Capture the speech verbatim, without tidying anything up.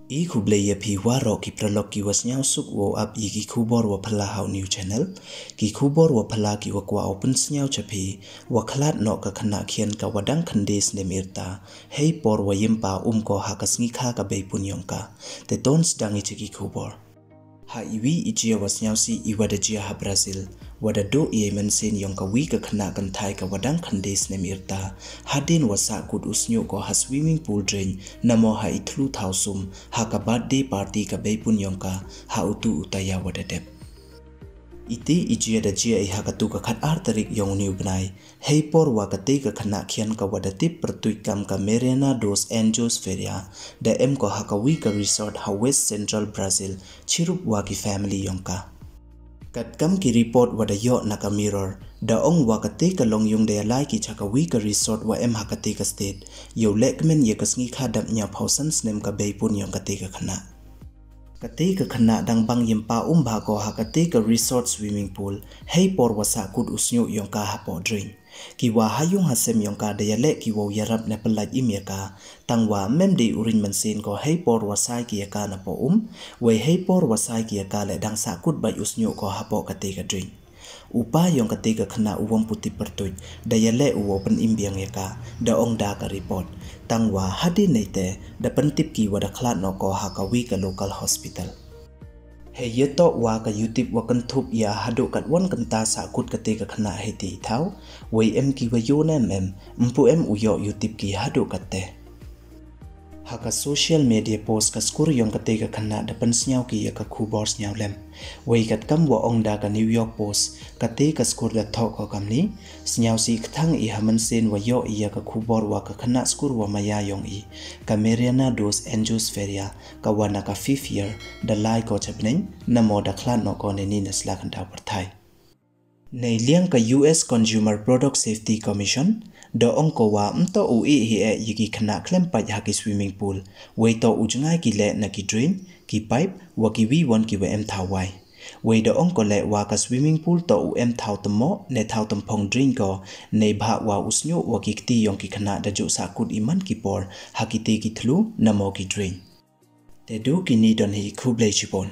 I khublei ya phi waroh ki paralok ki wa sniawsuk wow ap ya ki khubor wa phylla ha u new channel. Ki khubor wa phylla ki wa kwah u pynsniaw cha phi, wa khlad noh ka khynnah khian ka wa dang khyndai snem i rta, hei por wa yimpa um ko ha ka sngi kha ka beipun yong ka. Te ton sdang i cha ki khubor. Ha i wi i jia wa sniawsih i wa da jia ha Brazil, wa da duh ya i mynsiem yong ka wi ka khynnah kynthai ka wa dang khyndai snem i rta, hadien wa sahkut u sniuh ko ha swimming pool drain, namo ha i thlu thaw sum, ha ka birthday party ka beipun yong ka, ha utu u taiaw wa da dep. Iti i jia da jia i ha katu ka khatar tarik yong uni u bnai, hei por wa kate ka khynnah khian ka wa da tip pyrtuit kam ka Mariana dos Anjos Ferreira, da em ko ha ka wi ka resort ha West Central Brazil, chirup wa ki family yong ka. Katkam ki report wa da yoh na ka Mirror, da ong wa kate ka longyung da yalai ki cha ka wi ka resort wa em ha kate ka state, yow lehkmen ya ka sngi kha dap ynñiaw phaw san snem ka beipun yong kate ka khynnah. Kate ka khynnah dang bang yimpa um bha ko ha kate ka resort swimming pool, hei por wa sahkut u sniuh yong ka hapoh drain. Ki wa ha yung ha sem yong ka da yaleh ki wow yarap ne pyllait im ya ka, tang wa ym em de u ring mynsiem ko hei por wa sai ki ya ka napoh um, wei hei por wa sai ki ya ka leh dang sahkut bait u sniuh ko hapoh kate ka drain. U pa yong kate ka khynnah u wym pu tip pyrtuit, da yaleh u wow pynim biang ya ka, da ong da ka report. Tang wa hadien neite, da pyntip ki wa da khlad noh ko ha ka wi ka local hospital. Hei ya toh wa ka yutip wa kynthup ya haduh katwon kynta sahkut kate ka khynnah hei te i thaw, wei em ki wa yoh ne em em, ym pu em u yoh yutip ki haduh katte. Ha ka social media post ka skur yong kate ka khynnah da pynsniaw ki ya ka khubor sniaw lem. Wei katkam wa ong da ka New York Post, kate ka skur da thoh ko kamni, sniawsih kthang i ha mynsiem wa yoh i ya ka khubor wa ka khynnah skur wa maya yong i, ka Mariana dos Anjos Ferreira, ka wa na ka fifth year, da lai ko cha bneng, namo da khlad noh ko neini na sla khyndaw pyrthai. Neiliang ka U S Consumer Product Safety Commission, da ong ko wa ym toh u ih hi eh ya ki khynnah khlem pait ha ki swimming pool, wei toh u jngai ki leh na ki drain, ki pipe, wa ki wi won ki wa em thaw wai. Wei da ong ko leh wa ka swimming pool toh u em thaw tymmoh, ne thaw tymphong drain ko, neibhah wa u sniuh wa ki kti yong ki khynnah da juh sahkut i man ki por, ha kite ki thlu, namo ki drain. Te du kini don hi, khublei chibun.